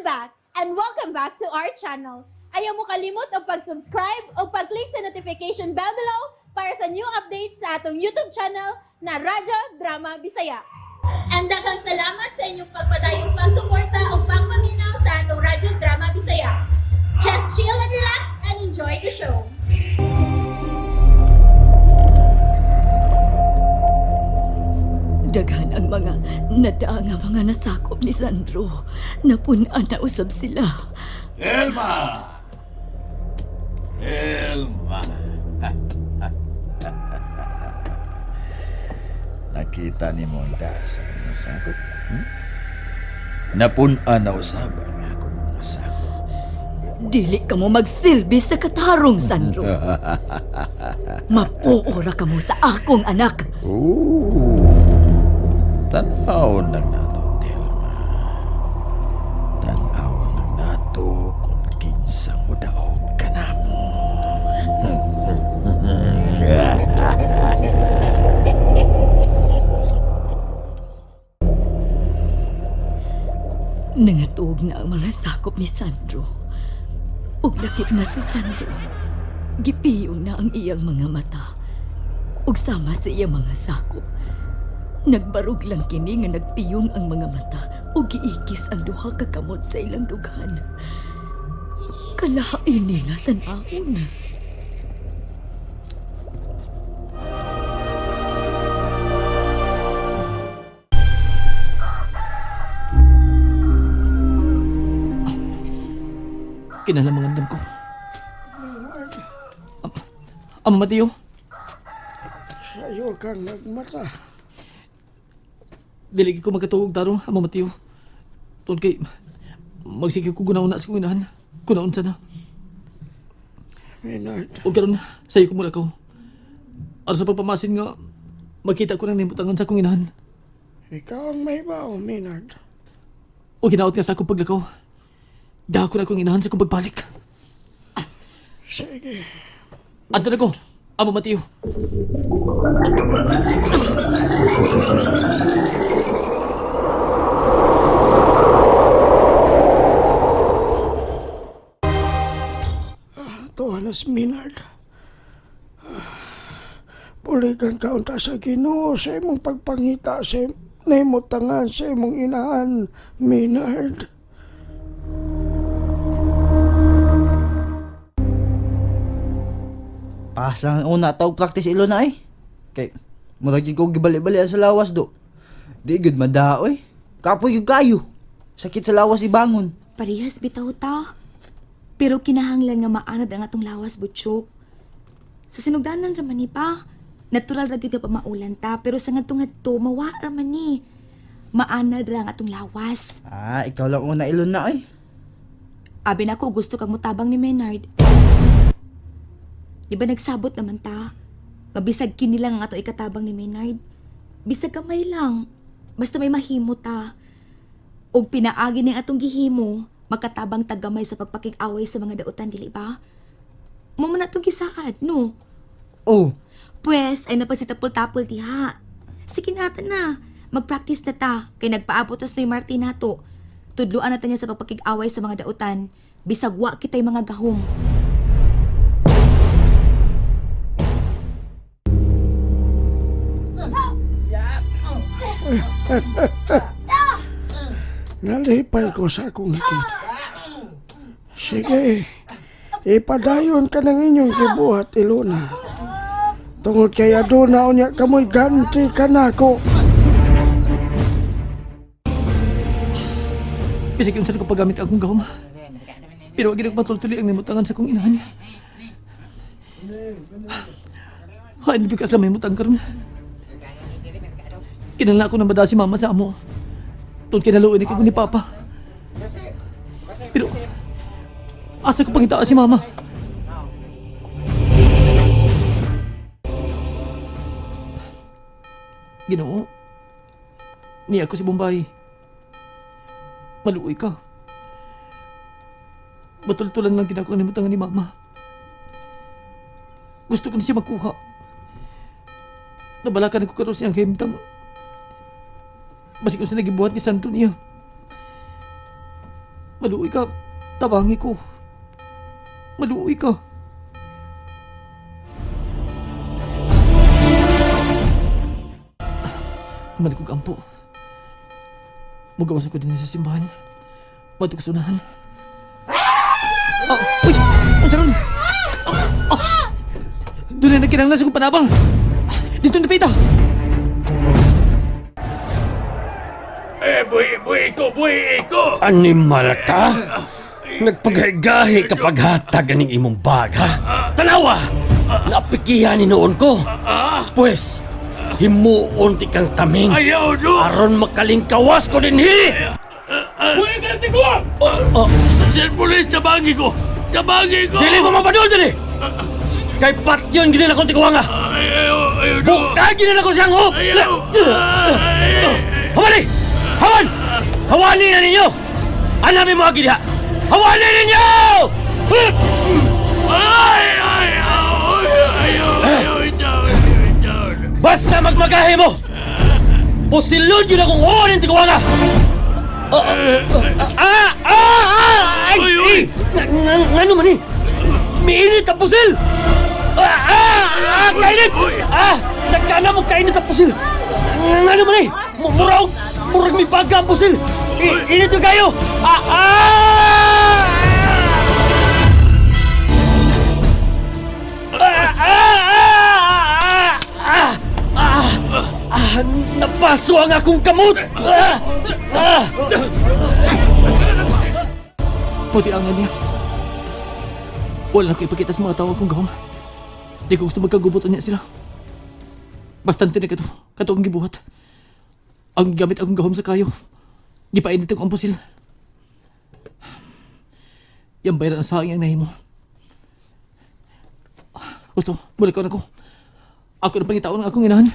I'm back and welcome back to our channel. Ayaw mo kalimot og pag-subscribe o pag-click sa notification bell below para sa new updates sa atong YouTube channel na Radyo Drama Bisaya. And daghang salamat sa inyong pagpadayong pagsuporta o pagpaminaw sa atong Radyo Drama Bisaya. Just chill and relax and enjoy the show. Daghan ang mga nadaa nga mga nasakop ni Sandro. Napun-an na usab sila. Elma! Elma! Nakita ni mo ang taas sa mga sakop. Hmm? Napun-an na usab ang akong mga sakop. Dili ka mo magsilbi sa katarong, Sandro. Mapuora ka mo sa akong anak. Ooh. Tanaw lang nato, Telma. Tanaw lang nato kung kinsang mudaog ka na mo. Nangatuog na ang mga sakop ni Sandro. Ug lakip na si Sandro. Gipiyong na ang iyang mga mata. Ug sama sa iyang mga sakop. Nagbarog lang kini nga nagpiyong ang mga mata ug giikis ang duha ka kamot sa ilang dughan. Kalain nila tan-awon. Kinala mga andam ko. Ama Mateo, Sayo ka nagmata. dili ko magkatuog tarong, Ama Mateo. Tungod kay, magsige ko gunaon na sa kong inahan. Kunaon sana. Maynard, O karon, sayo ko mula ko. Aron sa pagpamasin nga, makita ko nang nimutangan sa kong inahan. ikaw ang may bao, Maynard. O ginaot nga sa akong paglakaw. Dako na akong inahan sa akong pagbalik. Sige. Adto na ko, Ama Mateo. Ito, anas Maynard. Pulikan ka unta sa Ginoo sa imong pagpangita sa naimutangan sa imong inahan, Maynard. Paas lang ang una tawag practice ilo na eh. Kay murag jud ko gibali-bali sa lawas do. Di gud madaoy. Kapoy gyud kayo. Sakit sa lawas ibangon. Parehas bitaw ta. Pero kinahanglan nga maanad ang atong lawas, Butchok. Sa sinugdanan raman ni pa. Natural ra gyud nga pamaulan ta, pero sa ngadto-ngadto mawa ra man ni. Maanad ra ang atong lawas. Ah, ikaw lang una ilo na eh. Abi na ko gusto kag mutabang ni Maynard. Di ba nagsabot naman ta? Nga bisag kini lang ang ato ikatabang ni Maynard. Bisag gamay lang. Basta may mahimo ta. Og pinaagi ning atong gihimo, makatabang tagamay sa pagpakig-away sa mga dautan, dili ba? Mo man atong gisaad, no? Oh, Pwes, ay napasitapol-tapol diha. Sige na, ta na. Mag-practice na ta, kay nagpaabot tas na yung Martin nato. Tudluan na ta niya sa pagpakig-away sa mga dautan. Bisag wa kita'y mga gahom. Nalipay ko sa akong nakita. Sige, ipadayon ka ng inyong gibuhat, Ilona. Tungod kay aduna unya kamoy ganti ka nako. Bisag yun sa ko paggamit ang akong gahom. Pero wag ko matultuli ang nimutangan sa akong inahan. Hain ko kasla may mutang karon. Kinala ko na mada si mama sa amo. Tungod kinaluoy ni ko ni papa. Pero asa ko pangitaa si mama? Ginoo, niya ko si Bombay. Maluoy ka. Batultulan lang ginagawa ni mutangan ni Mama. Gusto ko na siya makuha. Nabalakan ko karon siyang himtang. Basig ko siya nagibuhat ni Santo niya. Maluoy ka. Tabangi ko. Maluoy ka. Human ko gampo. Mugawas ako din sa simbahan. Matuksunahan. Oh, uy! Ang saron! Oh, oh. Doon na nagkinanglan sa kong panabang! Dito na pita! Eh, buhi, buhi ko, buhi ko! Animal ka? Nagpaghigahi kapag hatag aning imong bag, ha? Tanawa! Napikihan ni noon ko. Pwes, himuon ti kang taming. Ayaw, no! Aron makalingkawas ko dinhi! Buhi ka na tiguang! Oh, Sa pulis, tabangi ko! Tabangi ko! dili mo mapadol dili! Kay patyon gini na kong tiguanga! Ayaw, ayaw, no! Bukay gini na ko siyang hop! Ayaw! Ay! Hawani! Hawan! Hawani na ninyo! Anami mo agi diha! Hawani ninyo! Ay, ay, ayaw, ayaw, ayaw, itaw, itaw. Basta magmagahe mo! Pusilon yun akong uwan ng tiguanga! Ah! Ah! Ah! Ay! Uy, uy! Ngano man eh? Miinit ang pusil! Ah! Ah! Ah! Kainit! Uy! Ah! Nagkana mo kainit ang pusil! Ngano man eh? Murag! Murag may baga ang pusil! Init yung kayo! Ah! Ah! Ah! Ah! Ah! Ah! Ah! Ah! Napaso ang akong kamot! Ah! Ah! Puti ang niya. Wala na ko ipakita sa mga tawag kong gahom. Di ko gusto magkagubutan niya sila. Bastante na kato. Kato ang gibuhat. Ang gamit akong gahom sa kayo. Gipainit ako ang pusil. Yan bayaran ang saing ang nahimo. Gusto, balik ko na ko. Ako na pangitaon ang akong inahan.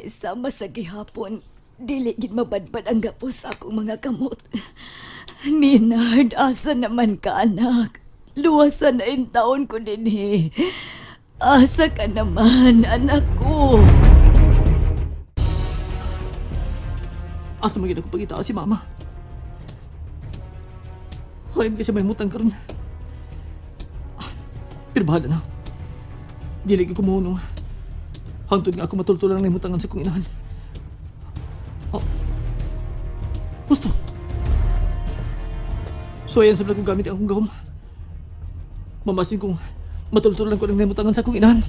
Sama sa gihapon, dili gid mabadbad ang gapos sa akong mga kamot. Minard, asa naman ka anak? Luwasan na in taon ko dinhi. Asa ka naman, anak ko. Asa man gid ako pangitaon si mama. Hoy, kasi may mutang karon. Pero bahala na. Dili ko kumuhunong. Hangtod nga ako matultulan ng mutangan sa kong inahan. Oh. Gusto. So ayan sa kong gamit ang akong gahom. Mamasin kong matultulan ko ng namutangan sa akong inahan.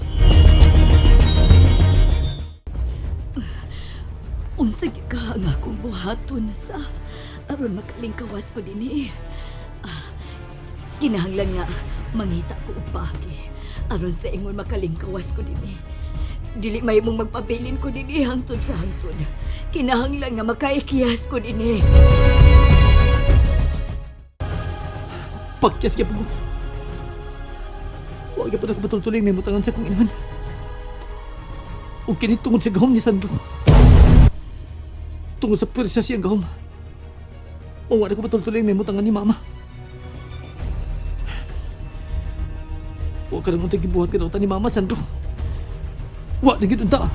Unsa gyud ka ang akong buhaton sa aron makalingkawas ko dinhi. Ah, kinahanglan nga mangita ko og paagi aron sa ingon makalingkawas ko dinhi. Dili mahimong magpabilin ko dinhi hangtod sa hangtod. Kinahanglan nga makaikiyas ko dinhi. Pagkyas kaya po ko. Huwag po na ako matultuloy may mutangan sa akong inahan. Ug kini tungod sa gahom ni Sandro. Tungod sa pwersa siyang gahom. O wala ko matultuloy may mutangan ni Mama. Huwag ka lang untay gibuhat ka ni Mama, Sandro. Wa na gid unta.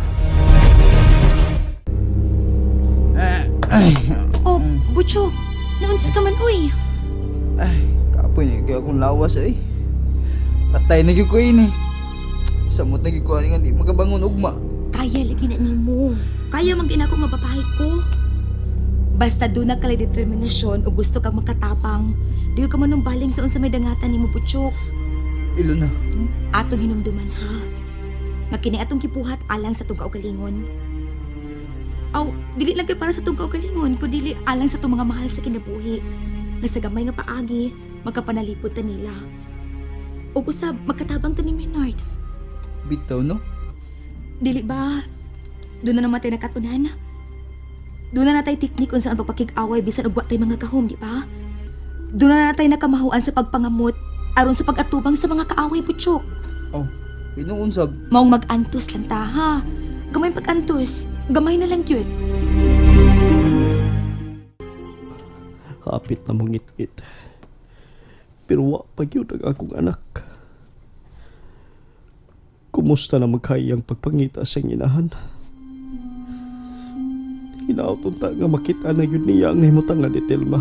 Oh, Butchok, naunsa ka man uy. Ay, kapoy na kaya akong lawas ay. Patay na gyud ko ini. Samot na gyud ko ani nga di makabangon ugma. Kaya lagi na nimo. Kaya man gina ko nga babae ko. Basta doon na kalay determinasyon o gusto kang makatapang, di ka manumbaling sa unsa may dangatan nimo, Butchok. Ilo na. Atong hinumduman ha. Nga kini atong gibuhat alang sa atong kaugalingon. Aw, dili lang kay para sa atong kaugalingon, kundi alang sa atong mga mahal sa kinabuhi. Nga sa gamay nga paagi, magkapanalipod ta nila. Ug usab magkatabang ta ni Menard. Bitaw no. Dili ba? Doon na naman tayo nakatunan. Doon na natay teknik kung saan pagpakig-away bisan og wa tay mga gahom, di ba? Doon na natay nakamahuan sa pagpangamot aron sa pag-atubang sa mga kaaway, Butchok. Oh, inuun sab. Maong mag-antos lang ta, ha? Gamay pag-antos. Gamay na lang yun. Hapit na mangit-it. Pero wa pa gyud ang akong anak. Kumusta na magkayang pagpangita sa iyang inahan? Hinaot unta nga makita na yun niya ang nahimutangan ni Telma.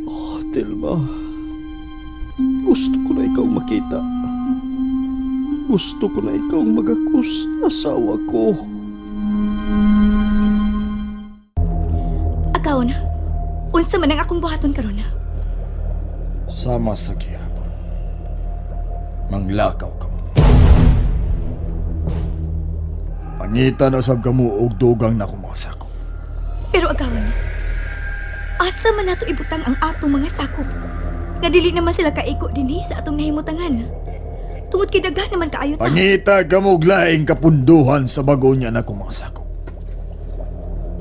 Oh, Telma. Gusto ko na ikaw makita. Gusto ko na ikaw magakus, asawa ko. Agaw na. Unsa man ang akong buhaton karon? Sama sa gihapon. Manglakaw ka mo. Pangita na usab ka mo og dugang na kumasakop. Pero agaw na. Asa man nato ibutang ang atong mga sakop? Nga dili naman sila kaiko dinhi sa atong nahimutangan. Tungod kay daghan naman kaayo ta. Pangita ka mo og laing kapunduhan sa bago niya na kumasakop.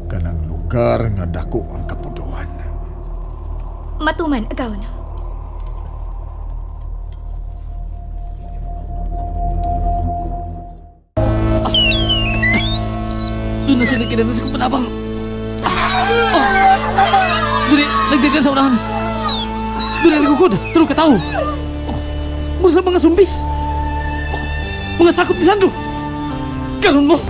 Kanang lugar nga dako ang kapunduhan. Matuman, agaw na. Doon na sila kinagos sa panabang. Oh! Dili, nagdagan sa unahan. Doon na nagukod, tulog ka tao. Oh, musla mga sumbis. Oh, mga sakop ni Sandro. Karon mo.